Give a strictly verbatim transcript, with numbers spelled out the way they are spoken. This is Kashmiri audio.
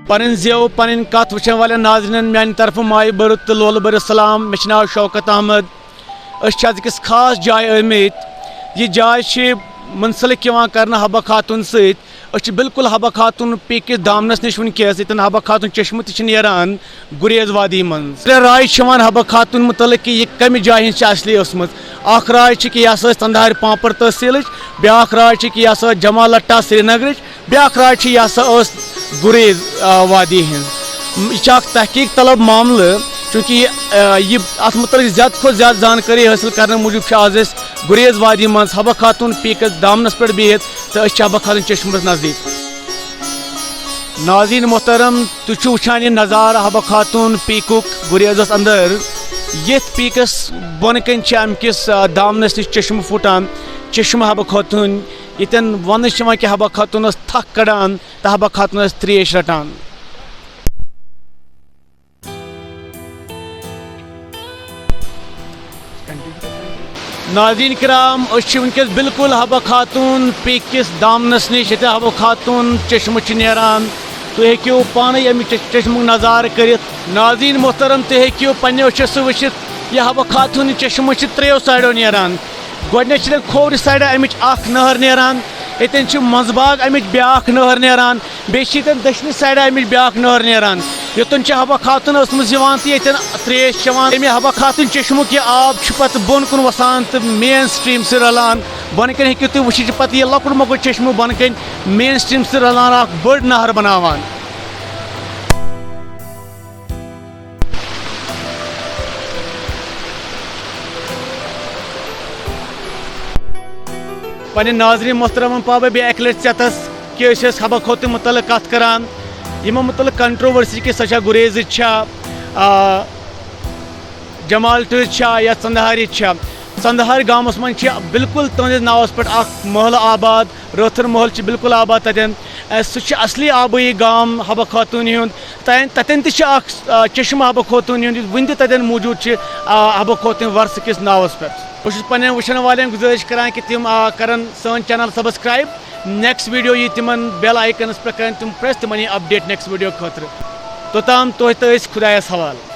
پنٕنۍ زیو، پنٕنۍ کتھ وٕچھن والٮ۪ن ناظرینن میانہِ طرفہٕ مایہِ بٔرِتھ تہٕ لولہٕ بٔرِتھ سلام۔ مےٚ چھُ ناو شوکت احمد۔ أسۍ چھِ أزکِس خاص جایہِ ٲمٕتۍ۔ یہِ جاے چھِ منسلک یِوان کرنہٕ حبہ خاتون سۭتۍ۔ أسۍ چھِ بالکل حبہ خاتون پیٖکِس دامنس نِش وٕنکیٚس، ییٚتٮ۪ن حبہ خاتون چشمہٕ تہِ چھِ نیران گُریز وادی منٛز۔ ترٛےٚ راے چھِ یِوان حبہ خاتون مُتعلق کہِ یہِ کمہِ جایہِ ہٕنٛز چھِ اصلی ٲسمٕژ۔ اکھ راے چھِ کہِ یہِ ہسا ٲس ژندہارِ پانپر تحصیلٕچ، بیاکھ راے چھِ کہِ یہِ ہسا ٲس جمال لٹا سرینگرٕچ، بیاکھ راے چھِ یہِ ہسا ٲس گُریز، آ، وادی ہٕنٛز۔ م-، یہِ چھِ اکھ تحقیق طلب معاملہٕ، چوٗنٛکہِ یہِ، آ، یہِ اتھ مُتعلق زیادٕ کھۄتہٕ زیادٕ زانکٲری حٲصِل کرنہٕ موٗجوٗب چھِ آز أسۍ گُریز وادی منٛز حبہ خاتون پیٖکس دامنس پٮ۪ٹھ بِہِتھ تہٕ أسۍ چھِ حبہ خاتون چشمس نزدیٖک۔ ناظرین محترم، تُہۍ چھِو وٕچھان یہِ نظارٕ حبہ خاتون پیٖکُک گُریزس اندر۔ یتھ پیٖکس بۄنہٕ کنہِ چھِ امہِ کِس، آ، دامنس نِش چشمہٕ پھوٹان، چشمہٕ حبہ خاتون، ییٚتٮ۪ن وننہٕ چھِ یِوان کہِ حبہ خاتون ٲس تھکھ کڑان تہٕ حبہ خاتون ٲس تریش رٹان۔ ناظرین کرام، أسۍ چھِ وٕنکیٚس بالکل حبہ خاتون پیٖک کِس دامنس نِش، ییٚتہِ حبہ خاتون چشمہٕ چھِ نیران۔ تُہۍ ہیٚکِو پانے اَمہِ چش-، چشمُک نظارٕ کٔرِتھ۔ ناظرین محترم، تُہۍ ہیٚکِو پننیو أچھو سۭتۍ وٕچھِتھ، یہِ حبہ خاتون چشمہٕ چھِ ترٛیٚیو سایڈو نیران۔ گۄڈٕنیتھ چھِ ییٚتٮ۪ن کھوورِ سایڈٕ اَمِچ اکھ نہر نیران، ییٚتٮ۪ن چھِ منٛزباگ اَمِچ بیاکھ نہر نیران، بیٚیہِ چھِ ییٚتٮ۪ن دٔچھنہِ سایڈٕ اَمِچ بیاکھ نہر نیران۔ یوٚتَن چھِ حبہ خاتون ٲسمٕژ یِوان تہٕ ییٚتٮ۪ن ترٛیش چٮ۪وان۔ اَمہِ حبہ خاتون چشمُک یہِ آب چھُ پَتہٕ بۄن کُن وَسان تہٕ مین سٹریٖم سۭتۍ رَلان۔ بۄنہٕ کَنہِ ہیٚکِو تُہۍ وٕچھِتھ، یہِ چھُ پَتہٕ یہِ لۄکُٹ مۄکُٹ چشمہٕ بۄنہٕ کَنہِ مین سٹریٖم سۭتۍ رَلان، اَکھ بٔڑ نہر بَناوان۔ پننہِ ناظرین محترمن پاوٕ بہٕ بیٚیہِ اکہِ لٹہِ ژیتس کہِ أسۍ ٲسۍ حبہ خاتون متعلق کتھ کران۔ یِمن متعلق کنٹروورسی کہِ سۄ چھا گُریزٕچ چھا، آ، جمالٹٕچ چھا یا ژندہارِچ چھا۔ ژندہارِ گامس منٛز چھِ بالکل تہنٛدِس ناوس پٮ۪ٹھ اکھ محلہٕ آباد، رٲتھٕر محل چھِ بالکل آباد تتٮ۪ن۔ اَ، سُہ چھُ اصلی آبٲیی گام حبہ خاتون ہُنٛد۔ تتٮ۪ن، تتٮ۪ن تہِ چھُ اکھ، آ، چشمہٕ حبہ خاتون ہُنٛد، یُس وُنہِ تہِ تتٮ۪ن موٗجوٗد چھُ، آ، حبہ خاتون ورثہٕ کِس ناوس پٮ۪ٹھ۔ بہٕ چھُس پننٮ۪ن وٕچھن والٮ۪ن گُزٲرِش کران کہِ تِم، آ، کرن سٲنۍ channel subscribe۔ Next video یی تِمن bell icon پٮ۪ٹھ کرن تِم press، تِمن یی update next video خٲطرٕ۔ توٚتام تُہۍ تہٕ أسۍ خۄدایس حوالہٕ۔